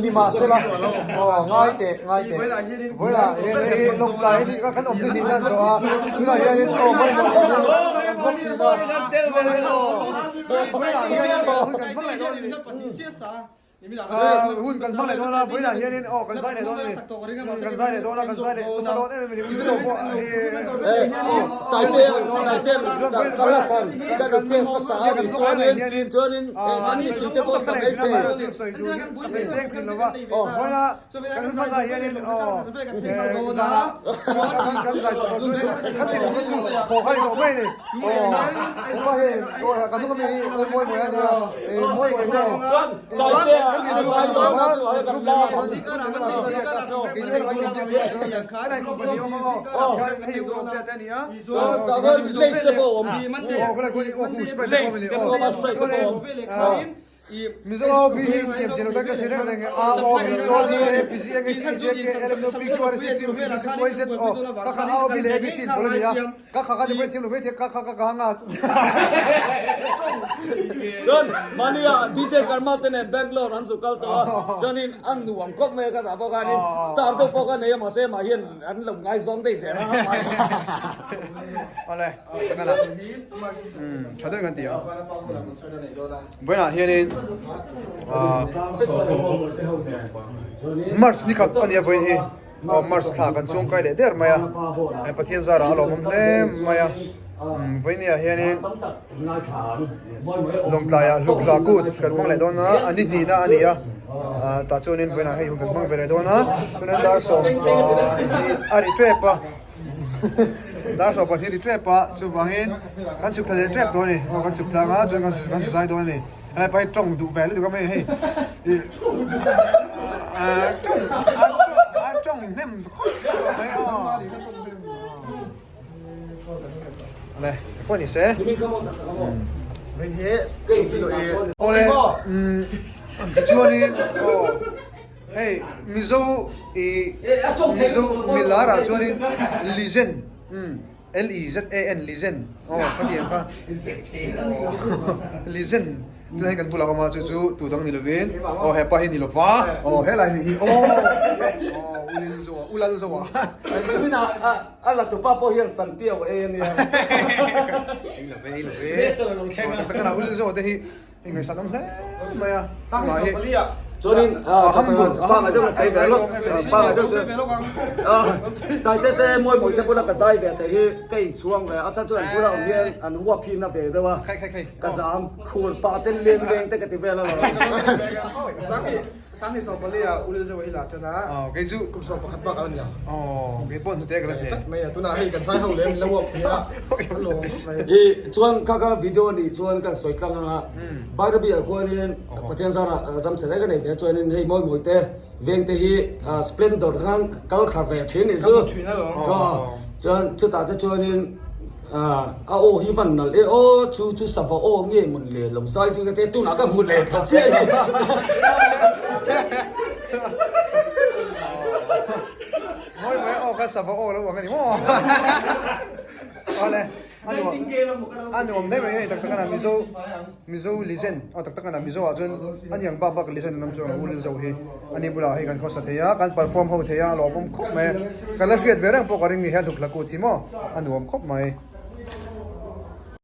Nimahsela, aw ngai teh, ngai teh. Vawilah hian hei lawngtlai hi kan awm ni nih nan tawh a, tunah hianin aw hmawlhmawlh hian kan vawk thin a, vawilah hianin aw hun kan hmang leh dawn a ni. Hun kan hmang leh dawn a, vawilah hianin aw kan zai leh dawn a ni. Kan zai leh dawn a, kan zai leh nasa dawn em em a ni. Mizo pawh hi Mizo B hi thiam chian lo tak ka sawi reng reng e, A O B C D E F G N H I J K L M N O P Q R S T U V W X Y Z aw ka kha A O B leh A B C in pawl a ni a, ka kha ka ti mai thiam lo mai thei ka kha ka ka hanga. Chuan mahnia DJ Karma te nen Bangalore an zu kal tawh a, chuanin a nuam khawp mai a ka dah bawk a, star deuh pawh ka nei a mahse mah hian an lo ngaizawng daih zel a. Awle tak a na tha deuhin kan ti a. Vawiinah hianin March ni khat a nia vawiin hi aw March thla kan chuang kai leh der mai a Pathian zarah a lawmawm hle mai a vawiiniah hianin Lawngtlaiah hluk hla kut kan hmang leh dawn a a ni hnihna a ni a tah chuanin vawiinah hei hun kan hmang ve leh dawn a chuanin dar sawm a ri tep a. Dar 12 ri tep a chuvangin kan chhuk thla leh tep dawn a ni aw kan chhuk tlang a chuan kan zu zai dawn a ni helai pawh hi tawng duh ve lutuk a mai hei ih ah tawng a tawng hnem khawp mai a le pawh ni se awle umm tichuanin aw. Hei Mizo i Mizo milar ah chuanin Lizen umm L E Z A N Lizen aw ka ti ang kha Lizen chu hei kan bulah awm a chu chu tu dang ni lovin aw hepa hi ni lova aw helai ni hi aw aw Ulilzoa Ulalzoa A la tupa pawh hian Sanpiau a ei a nia. Ei lo ve ei lo ve. Tak tak a Ulilzoa te hi Ingaihsan awm hle mai a. Chuanin pangai deuh ka sawi ve lawk pangai deuh chu Taite te mawi mawi te bula ka zai ve theih hi ka inchhuang ve a chhan chu an bula awm hian an huap hi na ve deuh a ka zam khur pah ten leng leng te ka ti vel alawm. Sangni 14 ah Ulil Zeuh hi la tan a. Aw kei chu kum 11 bak a la ni ang. Aw kei pawh hnute ka la hle. Tlat mai a tunah hei kan zai ho leh min la uap thei a. A lawm khawp mai. I chuan kha kha video nih chuan kan sawi tlang ang a. Bairabi ah khuanin Pathian zarah ram chhe reng a nei ve chuanin hei mawi mawi te veng te hi splendor khan kal thla ve thin nih chu. Ka hmu thin alawm. Aw chuan chutah te chuanin A aw hi van nalh e aw, chu chu sava aw nge mawn le lo zai chu te tunah ka hmu leh thla chiah hi. Ngawi mai aw kha sava aw lo ang a ni maw. Awle a nuam a nuam hle mai hei tak tak a na Mizo Mizo legend aw tak tak a na Mizo ah chuan a niang bak bak legend an awm chuang u Lilzo hi a ni bulah hei kan khawsa thei a kan perform ho thei a a lawmawm khawp mai a ka la hriat ve reng pawh ka ring ni hian hluk hla kut hi maw a nuam khawp mai.